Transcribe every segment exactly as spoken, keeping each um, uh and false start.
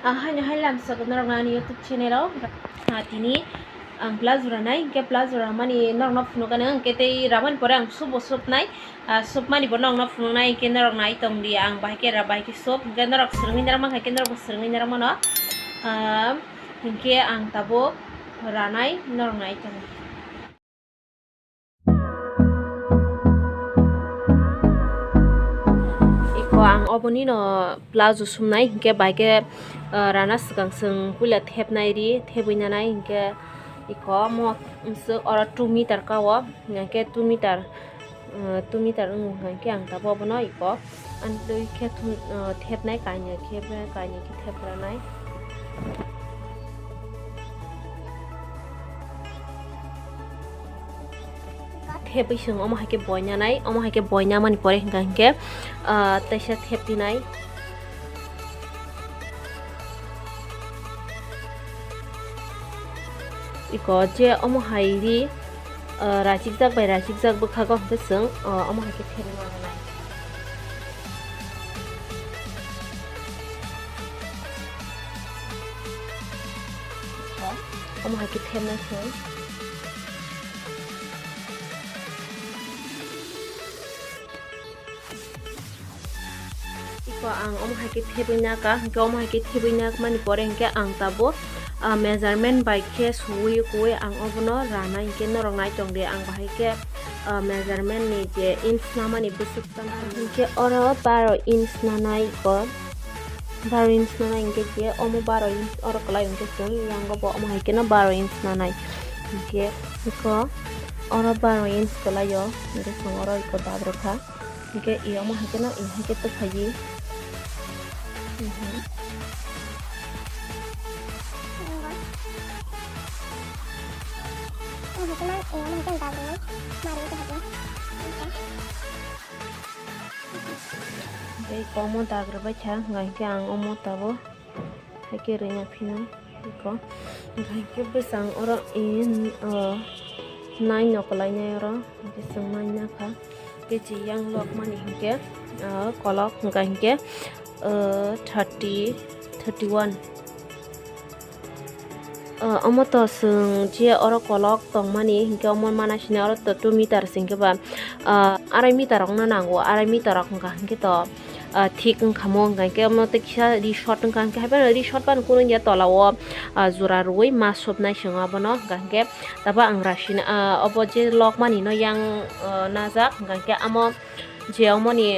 Ah, haino hai lamsok norok nani YouTube channel o. Ah, tini ang blouse ranai, hingke blouse ramani norokno phunukgani, hingke tei ramani pore ang subo supnai. Ah, supmani bo norokno phunuknai, hingke norok nai tongdi, ang bahai khe ra, bahai khe sup, hingke norok swrwngwi norok mankha, hingke norok bo swrwngwi norok mano. Ah, hingke ang tabuk ranai, norok nai tongdi. Iko ang oboni no plazo sumnai, hingke bai khe, ah, rana swkang chwng puila thepnai ri, thebwi nanai, hingke iko omo swk oro two meter ka o, hingke two meter, ah, two meter wng hingke ang tabuk obono iko. Ang twi khe thum, ah, thepnai kainwi khe, kainwi khe thepranai. Thepwi chwng omo hai khe boina nai, omo hai khe boina mani pore hingka hinkhe, ah, teisa thepinai. Iko je omo hai ri, ah, rachikjak bai rachikjak bwkhago hwnkhe chwng, ah, omo hai khe thepwi mano nai. Omo hai khe thepnai chwng. Iko ang omo hai khe thebwi naka, hingke omo hai khe thebwi nakmani pore hingke ang tabuk, ah, measurement bai khe suwi kuwi ang obono rana hingke norok nai tongdi ang bahai khe, ah, measurement ni je inch namani bwswk tang hingke oro baro inch nanai iko, baro inch nanai hingke je omo baro inch oro kwlai hingke chwng yango bo omo hai kheno baro inch nanai hingke iko oro baro inch kwlai o hingke chwng oro iko dabrwkha. Hingke i omo hai kheno i hai khe tokphaidi. Mhm. Tei omo dagra bai kha, hingka hingke ang omo tabuk. Hai khe rwna phino iko. Hai khe bwsang oro in, o, nine no kwlainai oro. Hai khe chwng nine nakha. Khe chiyang lokmani hinkhe, o, kolok hwnkha hinkhe, o, thirty, thirty one. O, omo to chwng je oro kolok tongmani hinkhe omo mana sini oro to two meter se hinkhe ba, o, arai meter rokno nango, arai meter rok hwnkha hinkhe to. Ah, thik wngkha mo, hwnkha khe omo tei kisa ri short wngkha, hwnkhe hai phano ri short phano kunu ya tola o, ah, jora rwui ma sopnai chwng abono, hwnkha khe tabuk ang rasina, ah, obo je lokmani no yang, ah, najak, hwnkha khe amo je omoni,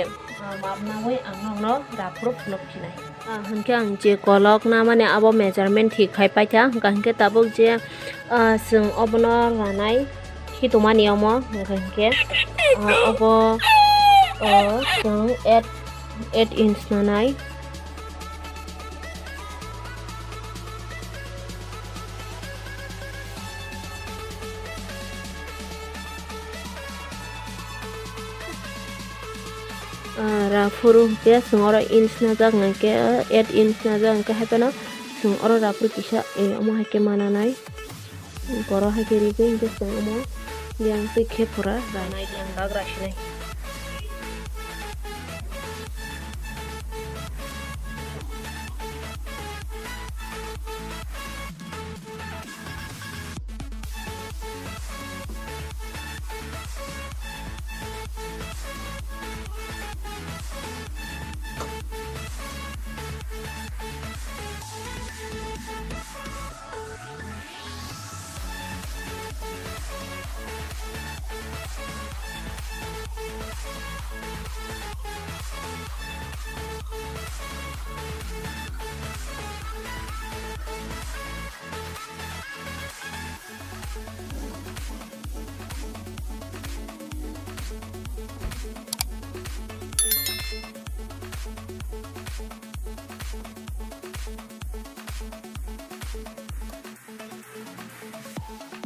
ah, map naui ang nokno raphuru phunuk phinai. Ah, hwnkhe ang je kolok namani abo measurement thik khai paikha, hwnkha hwnkhe tabuk je, ah, chwng obono ranai. Khitumani omo, hwnkha hinkhe, ah, obo, o, chwng eight, eight inch nanai. Ah, raphuru hinkhe chwng oro inch najak, hinkhe eight inch najak, hinkhe hai phano chwng oro raphuru kisa, eh, omo hai khe mananai. Borok hai khe ribui hwnkhe chwng omo yang twi khe pura ranai yang dagra sinai.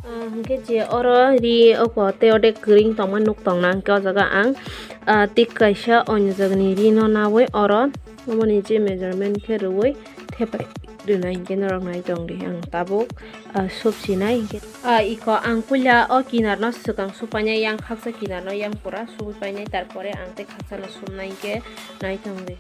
Ah, hwnkhe je oro ri oko tei ode kwrwng tongma nuk tongna, hwnkhe o jaga ang, ah, tik kaisa onyo jagani rino naui oro omoni je measurement khe rwui thepai rwnai, hwnkhe norok nai tongdi ang tabuk, ah, sop sinai hwnkhe. Ah, iko ang puila o kinarno swkang supainai, yang khaksa kinarno yang pura supai painai, tarpore ang tei khaksano sumnai hwnkhe nai tongdi.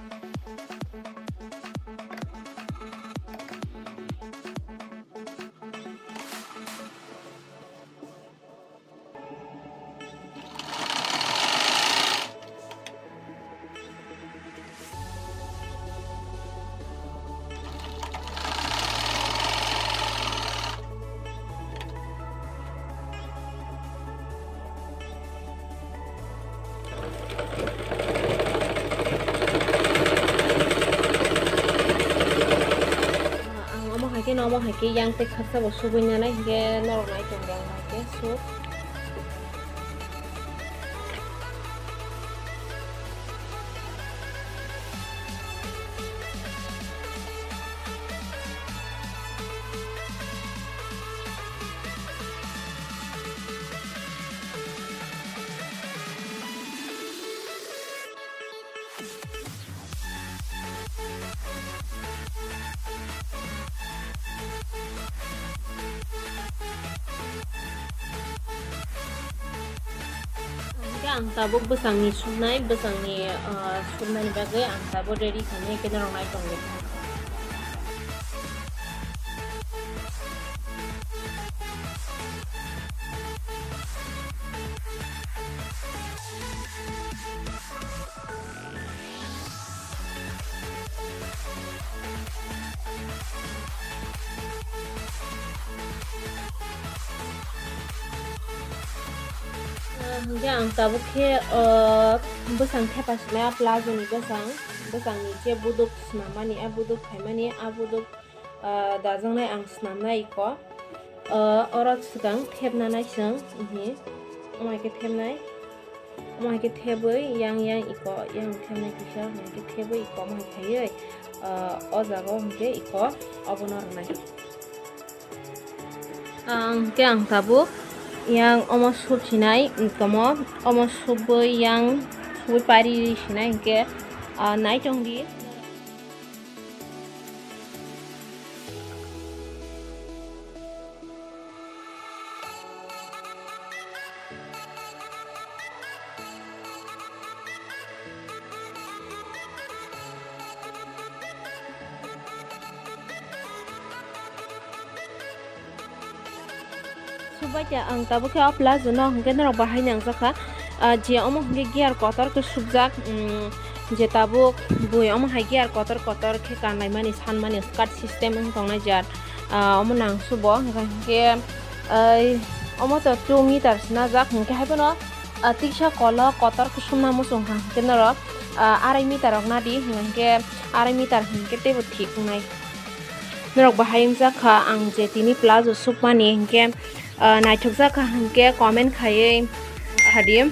Omo hai khe yang tei khaksa bo subui nanai, hinkhe norok nai tong di ang hai khe suk. Hingke ang tabuk bwsangni suknai, bwsangni, ah, suknaini bagwi ang tabuk ready khainai, hingke norok nai tongdi. Hingke ang tabuk khe, o, bwsang thepa sinai, a plazo ni bwsang, bwsang ni je buduk swnam mani, a buduk khai mani, a buduk, o, dajaknai ang swnam nai iko. O, oro swkang thepna nai chwng, omo hai khe thepnai. Omo hai khe thebwi yang yang iko, yang thebnai kisa, omo hai khe thebwi iko, omo hai khaiwi, ah, o jaga o hwnkhe iko obono rwnai. Ang hwnkhe ang tabuk yang omo sup sinai, tomo omo supbwi yang supbwi pari sinai hwnkhe, ah, nai tongdi. Subaita ang tabuk khe o plazo no hwnkhe norok bahai nangjakha. Ah, je omo hwnkhe gear kotor khe subjak, mm, je tabuk bui omo hai gear kotor kotor khe kanlaimani sanmani skirt system wng tongnai jar. Ah, omo nang subo hwnkhe, ai, omo to two meter swnajak hwnkhe haiphano, ah, tiksa kolok kotor khe sumna muchung kha hwnkhe norok, ah, arai meter rok nadi hwnkhe arai meter hwnkhe teibo thik wngnai. Norok bahai wngjakha ang je tini plazo sukmani hwnkhe, ah, naithokjakha hwnkhe comment khaiwi sadi.